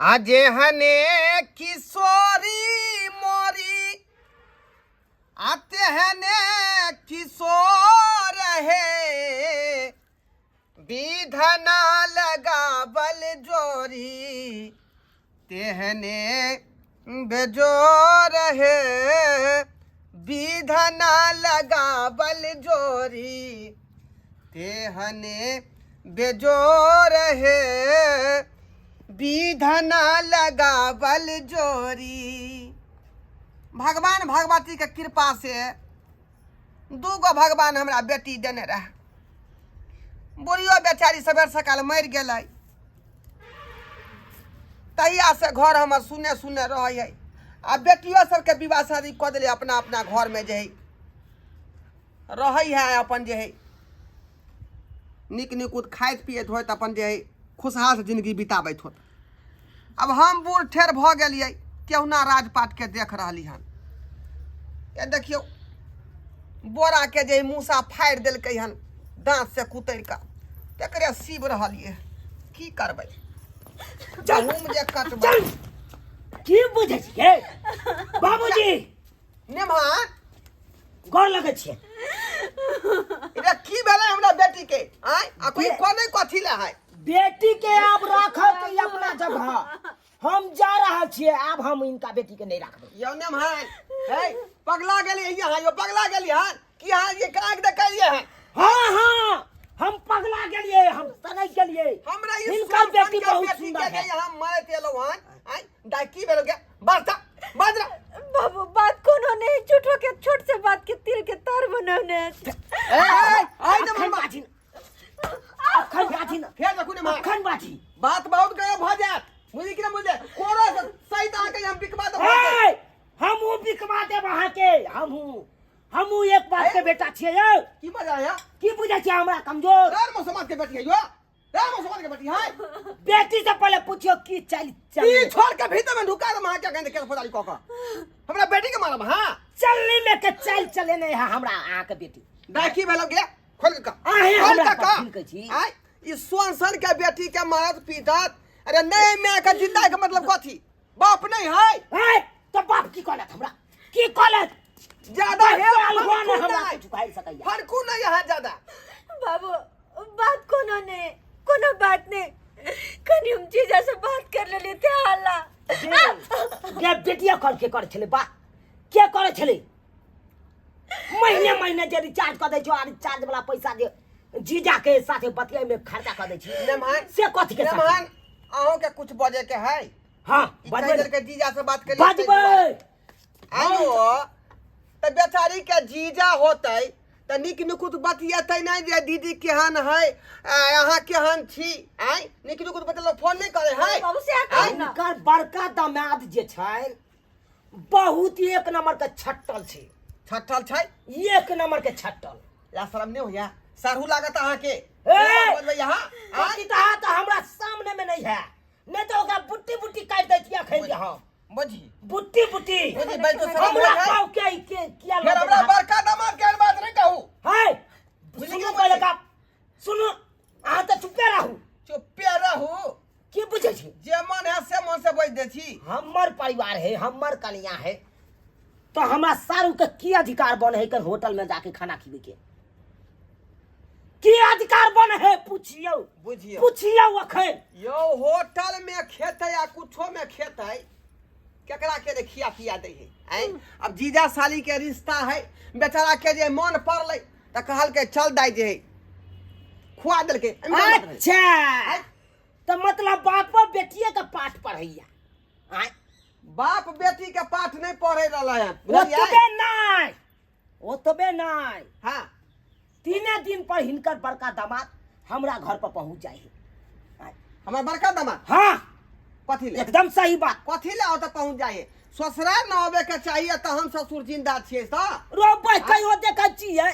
आ जेहने किशोरी मोरी आ तेहने किशोर हे विधना लगावल जोरी तेहने बेजोर हे विधना लगावल जोरी तेहने बेजोर हे विधना लगावल जोरी। भगवान भगवती के कृपा से दूगो भगवान हमरा बेटी देने रहे। बुढ़ियो बेचारी सबेर सकाल मरि गेलै, तहिया से घर हमर सुने सुने रहै है। आ बेटियो सबके विवाह शादी कऽ देलै, अपना अपना घरमे जे है रहै है, अपन जे है नीक निकुत खाइत पियैत होइत अपन जे है खुशहाल से जिंदगी बिताबैत होत। अब हम बूढ़ ठेर भऽ गेलियै, केहुना राजपाटके देख रहली हन। ये देखियौ बोरा के जे मूसा फाड़ि देलकै हन दाँत से कुतरि कऽ, तकरे सीब रहलियै। की करबै, गहूम जे कटबै। चल, की बुझै छियै बाबूजी? नेमहान गोर लगै छियै। रे की भेलै हमरा बेटी के? आय आ कोई कोने कथी ले है? बेटी के आब राखब के अपना जगह, हम जा रहल छियै। आब हम इनका बेटी के नहीं राखबै। यौ नेमहान हे पगला गेली यहाँ, यो पगला गेली हन की? अहाँ ये काग देखलियै हन? हाँ हाँ, हम पगला गेलियै, हम सनक गेलियै। हमरा ई हिनकर सुन बेटी सुन के बहुत बेटी सुंदर के है। जे यहाँ मारैत एलहुँ हन। आय दाइ की भेल गे? बस बाजरा बाबू, बात कोनो नहीं, झूठो के छोट से बात के तिल के तर बनौने अछि। ए ए आइ अखन नेमहान बाजी न, अखन बाजी न। फेर देखू नेमहान, अखन बाजी बात बहुत गया भऽ जायत, बुझली कि ना बुझले? कोरो सही तऽ अहाँके हम बिकबा देब। ए, हमहूँ बिकवा देब अहाँके। हमहूँ हमहूँ एक बाप के बेटा छियै यौ। की मजा आया? की बुझै छियै हमरा कमजोर? राम समाज के बेटी है यो, राम समाज के बेटी है। बेटी से पहले पूछियो की चल चल ई छोड़ के भीतर में ढुका दे वहां के गंद के फौजारी कऽ कऽ हमरा बेटी के मारब। हां चलनी में के चल चले नहीं है हमरा अहाँ के बेटी। दाखी भेलो गे, खोल के कह। आहे खोल हमरा के कह। पर छी। आय ई सोन सन के बेटी के मारत पीटत। अरे नहीं माय के जिंदा के मतलब कथी? बाप नहीं है? ए, तो बाप की कहलत हमरा? की कहलत? ज्यादा है अलगुआ ने फड़कू हमरा नहीं। कुछ कहि सकैया। फड़कू नहीं है ज्यादा। बाबू, बात कोनो नहीं, कोनो बात नहीं, कनी हम जीजा से बात कर लेली थे हल्ला। गे बेटिया कल के करे छले बा, के करे छले? महीने महीने जे रिचार्ज कर दै छो आ रिचार्ज वाला पैसा जे जीजा के साथे बतियाई में खर्चा कर दै छी नेमहान से कथी के साथे? नेमहान, अहूँ के कुछ बजे के है? हाँ, ई बजबै। कहि देलकै जीजा से बात करियै। बजबै। आयो तऽ बेचारी के जीजा होतै तऽ नीक निकुत बतियेतै नहि जे दीदी केहन है, अहाँ केहन छी? आँय, नीक निकुत बतेलक, फोन नहि करे है? बाबू से कहू ना। हिनकर बड़का दामाद जे छै बहुत एक नंबर के छट्टल छै। छट्टल छै? एक नंबर के छट्टल। ला शरम नहि होइया? साढ़ू लागत अहाँके। ए! बजबै अहाँ? आँय? बाकी तऽ अहाँ तऽ हमरा सामने में नहीं है, नहीं तो ओकरा बुट्टी बुट्टी काटि दै छियै अखन जे हम। बुझी बुट्टी बुट्टी बुझी बैठो, शरम हमरा होइ है? पाव के के किया फेर हमरा बड़का दामाद के बात नहि कहू। है बुझली सुनू कि पहिले बुझली? का सुनू, अहाँ तऽ चुप्पे रहू। चुप्पे रहू। की बुझै छी? जे मन है से मन से बजि दै छी। हमर परिवार है, हमर कनिया है, तो हमरा सारू के की अधिकार बन है कर होटल में जाके खाना खिबे के? की अधिकार बन है पूछियो। बुझियौ। पूछियो अखन। यौ, होटल में खेतै आ कुछो में खेतै, केकरा के जे खिया पिया दै है? आँय, अब जीजा साली के रिश्ता है, बेचारा के जे मन पड़लै तऽ कहलकै चल दाइ जे है खुआ देलकै। एहिमे कोन बात रहै? अच्छा, तऽ मतलब बापो बेटिए के पाठ पढ़ैया? आँय? बाप बेटी के पाठ नहीं पढ़े रहलै हन, बुझलियै? ओतबे नहि, ओतबे नहि। हाँ। तीने दिन पर हिनकर बड़का दामाद हमरा घर पर पहुंच जाए है। हमर बड़का दामाद? हाँ। कथी ले? एकदम सही बात। कथी ले ओतऽ पहुंच जाए? ससुराल न आबे के चाहिए तऽ हम ससुर जिंदा छियै तऽ। रोबै कहियो देखै छियै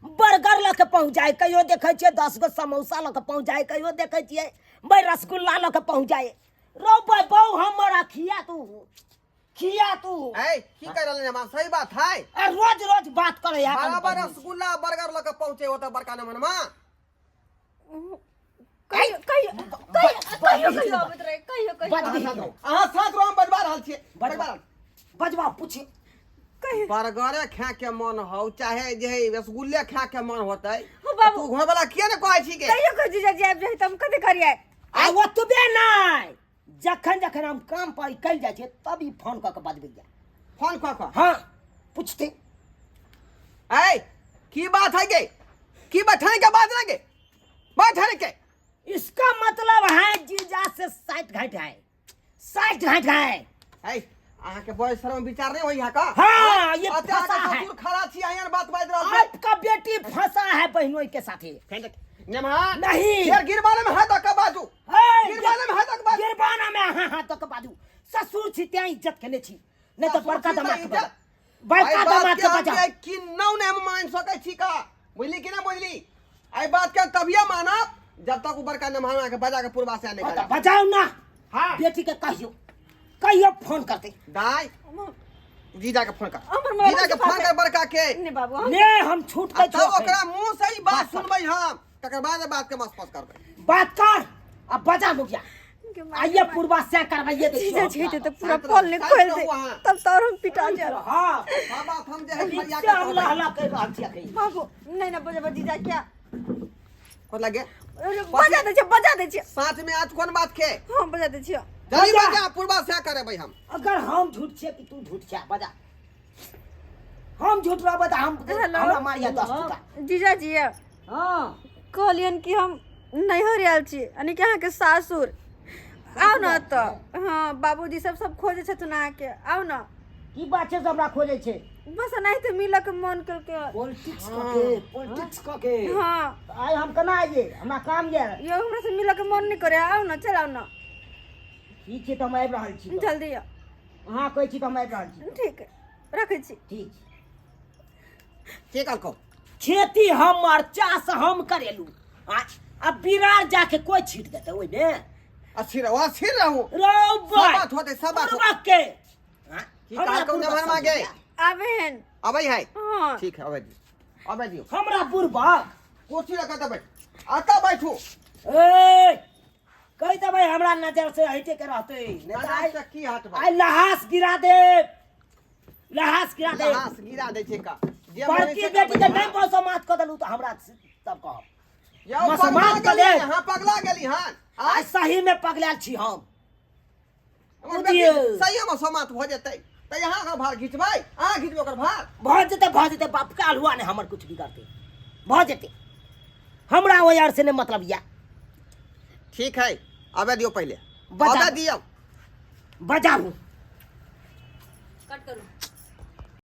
बर्गर लऽ के पहुँच जाए, कहियो देखै छियै 10 गो समोसा लऽ के पहुँच जाए, कहियो देखै छियै भाई रसगुल्ला लऽ के पहुँच जाए। रोबै बहु हमर खिया तू, खिया तू। ए की कर रहल है? सही बात है। आ रोज रोज बात करे है। बराबर रसगुल्ला बर्गर लऽ के पहुँचे ओतऽ बड़का नमनमा। कहियो कहियो कहियो कहियो कहियो आबैत रहे कहियो कहियो बज अहाँ साथ रहू अहाँ साथ रहू हम बजबा रहल छियै बजबा रहल बजबा पूछी कहियो बर्गरे खाए के मन हौ चाहे जे है रसगुल्ले खाए के मन होतै हो बाबू। तू घर वाला किया ने कहै छी के कहियो कहियो जीजाजी आबि जाइ तऽ हम कथी करियै आ ओतबे नहि जखन जखन हम काम पर निकलि जाइ छियै तब ई फोन कऽ के बजबैया फोन कऽ कऽ हाँ पूछते ऐ की बात है गे की बैठने के बात ना गे बैठने के इसका मतलब है जीजा से साठ घाट है साठ घाट है ऐ अहाँ के बॉय शर्म विचार नहीं होई है का हाँ, ये अते अहाँ के फंसा है। ससुर खड़ा छी अहाँ बात बाजि रहल छी आपका बेटी फंसा है बहनोई के साथ ही नेमहा नहीं। फेर गिरबाने में हाथ धक्का बाजू हे, गिरबाने में हाथ धक्का बाजू गिरबाना में हाँ हाथ तक बाजू ससुर छी त्यां इज्जत केने छी नहीं तो ससुर बड़का छी तऽ दामाद के इज्जत। बजा बड़का एहि बात दामाद के के हम बजा जे किन्नौ नहि हम मान सकै छी का बुझली कि ना बुझली एहि बात के तभिए मानब जब तक उ बड़का नेमहाना के बजा के पूर्वा से नहीं हाँ, तो करब बजाओ ना हाँ। बेटी के कहियो कहियो फोन करते दाई जीजा के फोन कर हमर मोबाइल जीजा के के फोन पास कर बड़का के नहीं बाबू हम ने हम छूट आ के तब ओकरा मुंह से ही बात बात कर। सुनबै हम तकर बाद बात के मस्पस करबै बात कर अब बजा मुखिया के मार- आइए पूर्वा से करवाइए देखियो जीजा जी हमरा। तऽ पूरा शांत फल ने रहू, खोल शांत दे रहू अहाँ। तब तो और हम पिटा जाब हाँ सब बात हम जे है फरिया से के हम कहबै। लहला कर रहल छी अखन बाबू नहीं ना बजा जीजा क्या कथी लगे बजा दै छियै बजा दै छियै साँझ में आज कोन बात के हाँ बजा दै छियै जल्दी बजा। बजा पूर्वा से करेबै हम अगर हम झूठ छियै कि तू झूठ छियै बजा हम झूठ रहबै तऽ हम हेलो। हमरा मारिया दस टका जीजा जी हाँ कहलियन कि हम नैहर आयल छी यानी कि अहाँके सासुर आउ ने तऽ हाँ बाबूजी सब सब खोजै छथुन अहाँके आउ ने की बात छै से हमरा खोजै छै बस एनाहिते मिलऽके मन केलकै पॉलिटिक्स कऽ के पॉलिटिक्स कऽ के हाँ आइ हम केना आइए हमरा काम यऽ यौ हमरा से मिलऽके मन नहि करे आउ ने चल आउ ने ठीक छै तऽ हम आबि रहल छी तऽ। जल्दी आउ अहाँ कहै छी तऽ हम आबि रहल छी ठीक है रखै छी ठीक छै के कहलकौ खेती हमर चास हम करेलू आ आ बिरार जाके कोई छीट देतै ओहिमे अस्थिर रहू अस्थिर रहू रौ सब बात होतै सब बात होतै। के की कहलकौ नमहर मागे आबे हन अबै है हाँ ठीक है अबै दियौ अबै दियौ हमरा बुढ़बक कुर्सी रखा तऽ बैठ अतऽ बैठू ए कहि देबै हमरा नजर से हटे के रहतै नहि तऽ आइ से की हटबै आइ लहास गिरा देब लहास गिरा देब लहास गिरा दै छै का जे मन बड़की छै बेटी के नहि मौसम मात कऽ देलू तऽ हमरा तब कहब यौ मसमात पगला कऽ गेली देब। हाँ पगला गेली हन आइ सही में पगलायल छी हम हमर बेटी बुझियौ। सही में समात भऽ जेतै तऽ यहाँ ओकर भार घिचबै अहाँ घिचबै ओकर भार भऽ जेतै भऽ जेतै बाप के अल्हुआ नहि हमर कुछ बिगड़तै भऽ जेतै हमरा ओहि आर से नहि मतलब यऽ ठीक है आबे दियौ पहिले बजा आबे दो। दियौ बजाबू कट करू